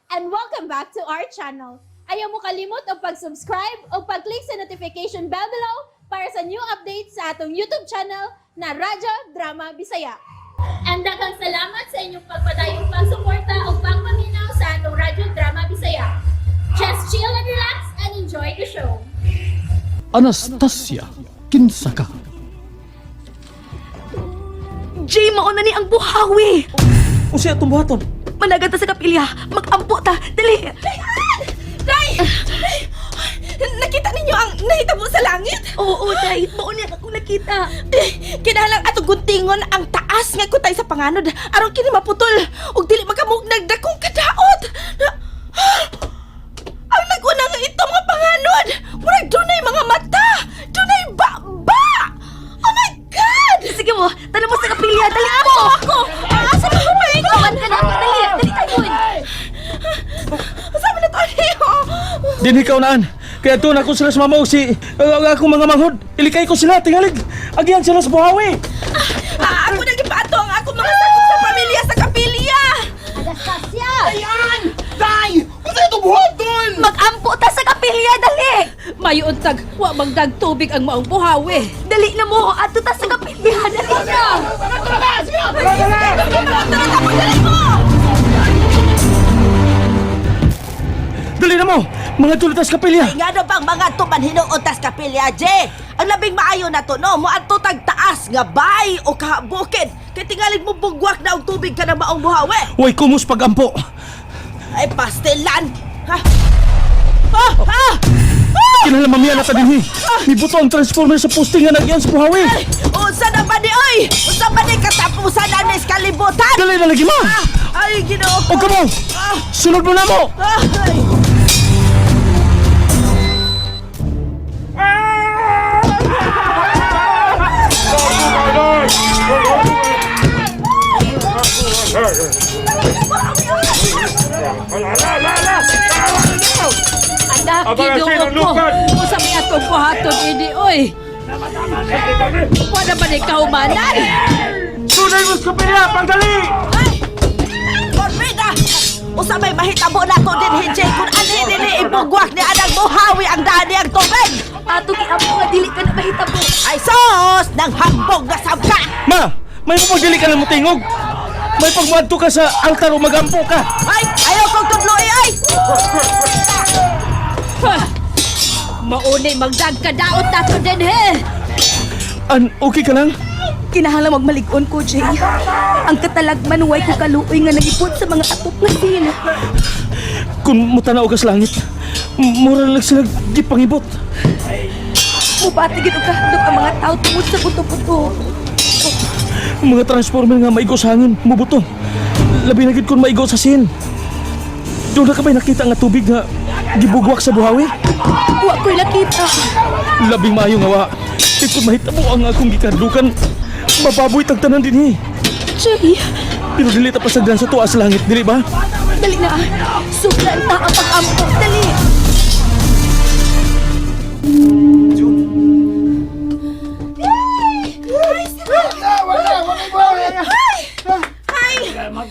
And welcome back to our channel. Ayaw mo kalimot og pag-subscribe o pag-click sa notification bell below para sa new updates sa atong YouTube channel na Radyo Drama Bisaya. And daghang salamat sa inyong pagpadayong pagsuporta o pagpaminaw sa atong Radyo Drama Bisaya. Just chill and relax and enjoy the show. Anastasia, kinsa ka? Jay, mauna ni ang buhawi! Unsa atong buhaton? Managan ta sa kapilya! Magampo ta! Dali! Day! Nakita ninyo ang nahitabo sa langit? Oo, Day! Mauna ang akong nakita! Eh, kinahanglan atong guntingon ang taas nga kutay sa panganod aron kini maputol ug dili makamugnag dakong kadaot. Ang naguna nga ito mga panganod, murag dunay mga mata, dunay ba. Oh my God! Sige mo! Tanong mo sa kapilya! Dali mo! Ako! Asa ba ko Kawan ka na ako! Dali! Dali tayo! Asa man na to niyo? Dinhi ka unaan. Kaya doon ako sila sa mama o si ang akong mga manghod. Ilikay ko sila tingalig. Agihan sila sa buhawi. Ah, ako nagipato ang ako mga sakop sa pamilya sa kapilya. Anastasia! Ayan! Day! Unsa itong buhaton? Magampo ta sa kapilya! Dali! Mayuntag, wa magdag tubig ang maong buhawi. Dali na mo! Adto ta sa kapilya! Dali na! Dali na mo. Mga tulutas kapilya. Ay, ngano bang mga tuman hinuot tas kapilya, Je? Ang labing maayo na to, no? Moadto tag taas nga bay o kahabukid. Kay tingalig mo bugwak na og tubig ka na maong buhawi. Way kumus pagampo. Ay, pastelan! Ha? Ah! Ah! Kinahanglan mamiya na ta dinhi. Mibuto ang transformer sa poste nga nagyan sa buhawi. Ay, unsa na ba ni, oy? Unsa ba ni katapusan na ni sa kalibutan? Dali na lagi ma. Ah! Ay, Ginoo ko. O kamo. Ah! Sunod mo na mo. Ay! Anak, Ginoo ko. Usa may atong buhaton ini, oy. Wala ba ni kahumanan? Sunod mo sa kapilya. Pagdali. Ay! Corvina! Usa may mahitabo na to din, Jay, kung anhin nini ibugwak ni anang buhawi ang dani ang tubig! Ato giampo nga dili ka na mahitabo! Ay sus! Nang hambog na sabka! Ma, may pagdili ka na mo tingog. May pagmuadto ka sa altar o magampo ka. Ay! Ayaw kong tudloi ay! Ha! Mauni magdag kadaot nato din he. An, okay ka lang? Kinahanglan magmalig-on ko, Jay. Ang katalagman way ko kaluoy nga nagipot sa mga atop nga sin. Kung mutanaw ka sa langit, mura lang sila gipangibot. Mubati gid og kahadlok ang mga tao tungod sa buto-buto. Mga transformer nga maigo sa hangin, mubuto. Labi na gid kun maigo sa sin. Doon na ka ba'y nakita nga tubig nga gibugwak sa buhawi? Wa ko'y nakita. Labing maayo nga wa. Kay kung mahitabo ang akong gikadlukan, mababoy tagtanan din eh. Jay, Pero dili ta pasagdan sa tuwa sa langit, dili ba? dali na. Suglan ta ang pag-ampo. Dali. Ay!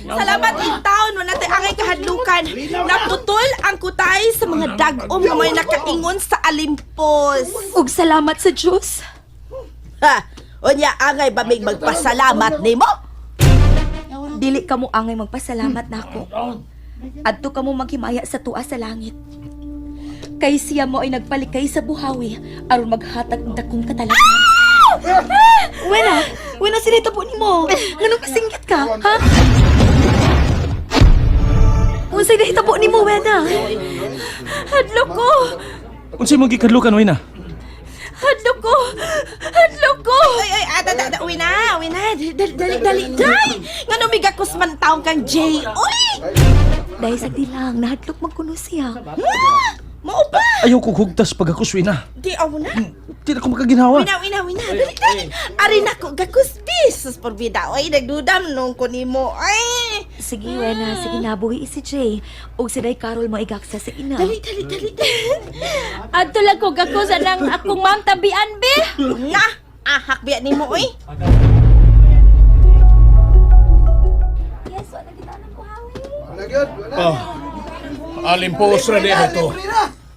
Salamat in town! Wala tayo angay kahadlukan. Naputol ang kutay sa mga dag-om nga may nakaingon sa Alimpos. Ug salamat sa Dios. Ha! Unya angay ba may magpasalamat nimo? Dili ka mo angay magpasalamat nako. Adto ka mo maghimaya sa tuwa sa langit. Kay siya mo ay nagpalikay sa buhawi aron maghatag og dakong katalagman. Wena, wena sinita po nimo. Nganong kasinggit ka, ha? Unsay nahitabo nimo, Wena? Hadlok ko. Unsay mong gikadlukan, Wena? Hadlok ko. Hadlok ko. Ay, ay, ata, ata, ata, uwi na, uwi na. Dali, dali, dali, day! Nga numigakos man taong kang Jay. Uy! Dahil sa dilang, nahadlok magkuno siya. Mao ba? Ayaw kong hugtas pag ako, Wena. Di, aw na. Di na ko makaginhawa. Wina, wina, wina. Dali, dali. Ari na ko, gakustis. Sus, porbida. Oy, nagdudam nung kunimo. Ay! Sige, Wena, sige na, buhi si Jay. Ug si Day Carol mo igaksa sa ina. Dali, dali, dali, dali. Adto lang ko gakusa ng akong ma'am tabian be. Na! Ahak biya nimo, oy. Yes, wala kita ng buhawi. Oh. Alimpos ra diha to.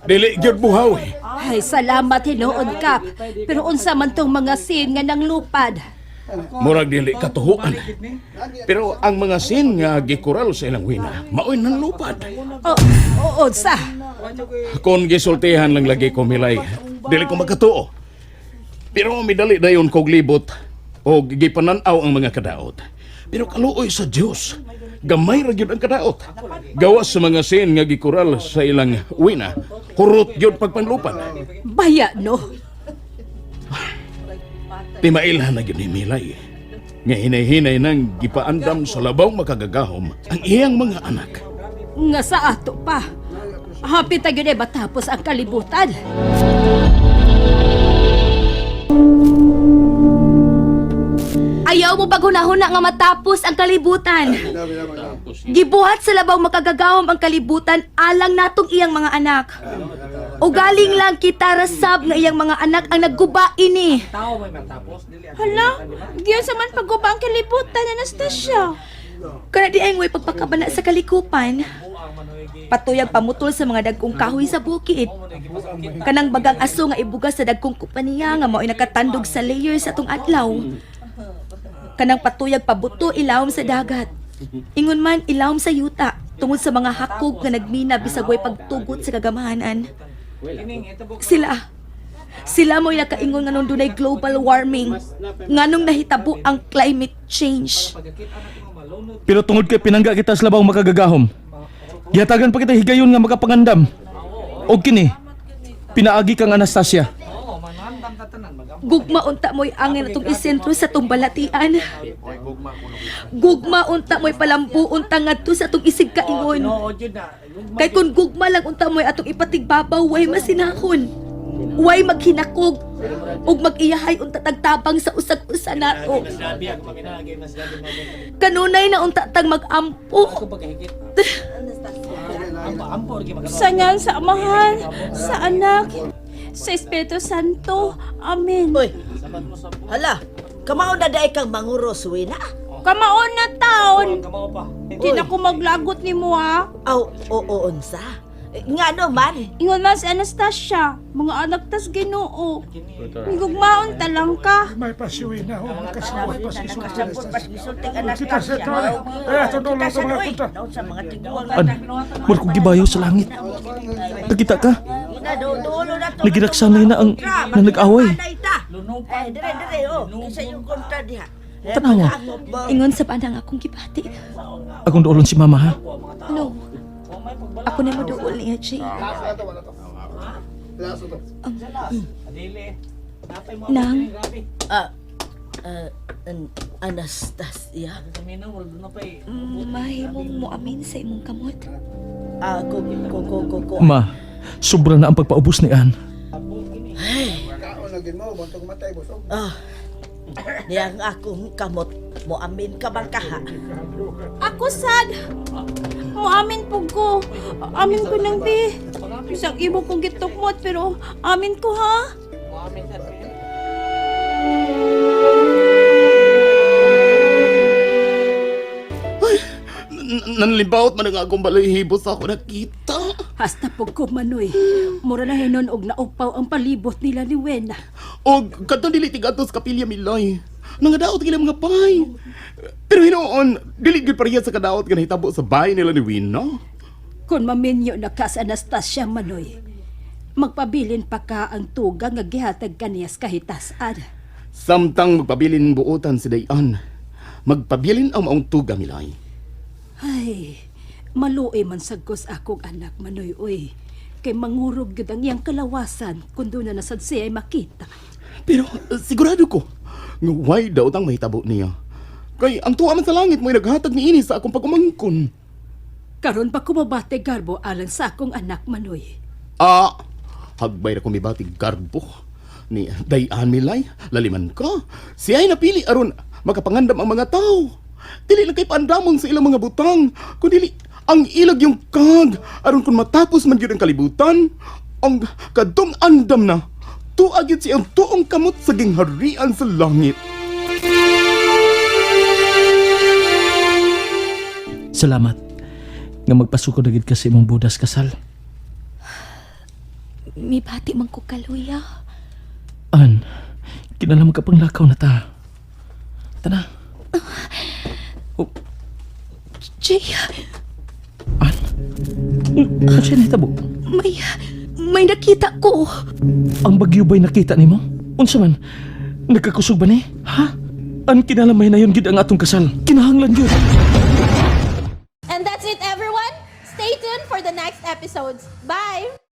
Dili gyud buhaw eh. Ay, salamat hinuon Kap. Pero unsa man tong mga sin nga nanglupad. Murag dili katuhuan. Pero ang mga sin nga gikural sa ilang wina, maoy nanlupad. O, o, unsa? Kon gisultihan lang lagi ko milay, dili ko magkatuo. Pero midali dayon kog libot o gipanan-aw ang mga kadaot. Pero kaluoy sa Dios, gamay ra gyud ang kadaot. Gawas sa mga sin nga gikural sa ilang wina, kurot gyud pagpanlupad. Baya no. Timailhan na gyud ni Milay. Nga hinay-hinay nang gipaandam sa labaw makagagahom ang iyang mga anak. Nga sa ato pa. Hapit na gyud ay matapos ang kalibutan. Ayaw mo paghunahuna nga matapos ang kalibutan. Gibuhat sa labaw makagagahom ang kalibutan alang natong iyang mga anak. Ugaling lang kita rasab nga iyang mga anak ang nagguba ini. Hala, giyon sa man pagguba ang kalibutan, Anastasia. Kana di ay ngo'y pagpakabana sa kalikupan. Patuyag pamutol sa mga dagkong kahoy sa bukid. Kanang bagang aso nga ibuga sa dagkong kupaniya nga mao'y nakatandog sa layer sa atong adlaw. Kanang patuyag pabuto ilawom sa dagat. Ingon man ilawom sa yuta tungod sa mga hakog nga nagmina bisag way pagtugot sa kagamahanan. Sila Sila mo'y nakaingon nga nung dunay global warming, nganong nahitabo ang climate change. Pero tungod kay pinangga kita sa labaw makagagahom, gihatagan pa kita higayon nga makapangandam. Og kini, pinaagi kang Anastasia. Gugma unta mo'y angin atong isentro sa atong balatian. Gugma unta mo'y palambu unta ngadto sa atong isig kaingon. Kay kun gugma lang unta mo'y atong ipatigbabaw way masinahon. Way maghinakog ug mag-iyahay unta tagtabang sa usag-usa nato. Kanunay na unta tag mag-ampo. Sa ngalan sa Amahan, sa Anak, sa Espiritu Santo. Amen. Uy. Hala, kamao na daay kang manguros, Wina. Kamaon na taon. Di na ko maglagot ni mo ha. Aw, oo, unsa. Eh, Nga no man. Ingon man si Anastasia, mga anak tas Ginoo. Gugmaon ta lang ka. May pasiwin na ho, makasaway pa si Kasabot pas gisulti Kita Anastasia. sa tao. Eh, ito Kita na sa mga oy. punta. Naon sa mga tiguang An, murag kong gibayo sa langit. Nakita ka? Ina do dulo na to. Nagiraksanay na ang na nag-away. Eh, dire dire oh. Kinsa yung kontra diha? Eh, Tanawa. pag-angop mo. Ingon sa panang akong gibati. Akong duolon si mama ha. No. Ako na moduol niya, Jay. Nang, Ah, ah, Anastasia. mahimong mo amin sa imong kamot. Ah, ko ko ko ko ko. Ma, sobra na ang pagpaubos ni Ann. Ah. Niyang akong kamot mo amin ka man kaha. Ako sad. Mo amin po ko. Amin ko nang bi. Bisag imo kong gitukmot pero amin ko ha. Nanlibaot man ang akong balahibo sa ako nakita. Hasta pug ko manoy. Mura na hinon og naupaw ang palibot nila ni Wena. Og kadtong dili tigatos kapilya milay. Nangadaot gila mga bay. Pero hinuon, dili gyud pareha sa kadaot nga nahitabo sa bay nila ni Wina. Kung maminyo na ka sa Anastasia manoy, magpabilin pa ka ang tuga nga gihatag kaniya sa kahitasan. Samtang magpabilin buotan si Dayan, magpabilin ang maong tuga milay. Ay, maluoy man sagkos akong anak manoy oy. Kay mangurog gyud ang iyang kalawasan kung doon na nasad siya ay makita. Pero sigurado ko, nga why daw ang mahitabo niya. Kay ang tuwa man sa langit mo'y naghatag niini sa akong pagumangkon. Karon pa kumabate garbo alang sa akong anak manoy. Ah, hagbay ra ko mibati garbo. Ni Dayan Milay, laliman ka. Siya'y napili aron makapangandam ang mga tao. Dili lang kay paandamon sa ilang mga butang, kundi ang ilag yung kag aron kung matapos man gyud ang kalibutan, ang kadtong andam na tuag gyud siyang tuong kamot sa gingharian sa langit. Salamat. Nga magpasukod na gid kasi imong budas kasal. Mibati man ko kaluya. An, kinala ka pang lakaw na ta. Tana. Oh, Jay, An? Ano siya nahitabo? may nakita ko. Ang bagyo ba'y nakita nimo? Unsa man? Nagkakusog ba ni? Ha? An kinalamay na yun gid ang atong kasal. Kinahanglan gyud. And that's it, everyone. Stay tuned for the next episodes. Bye!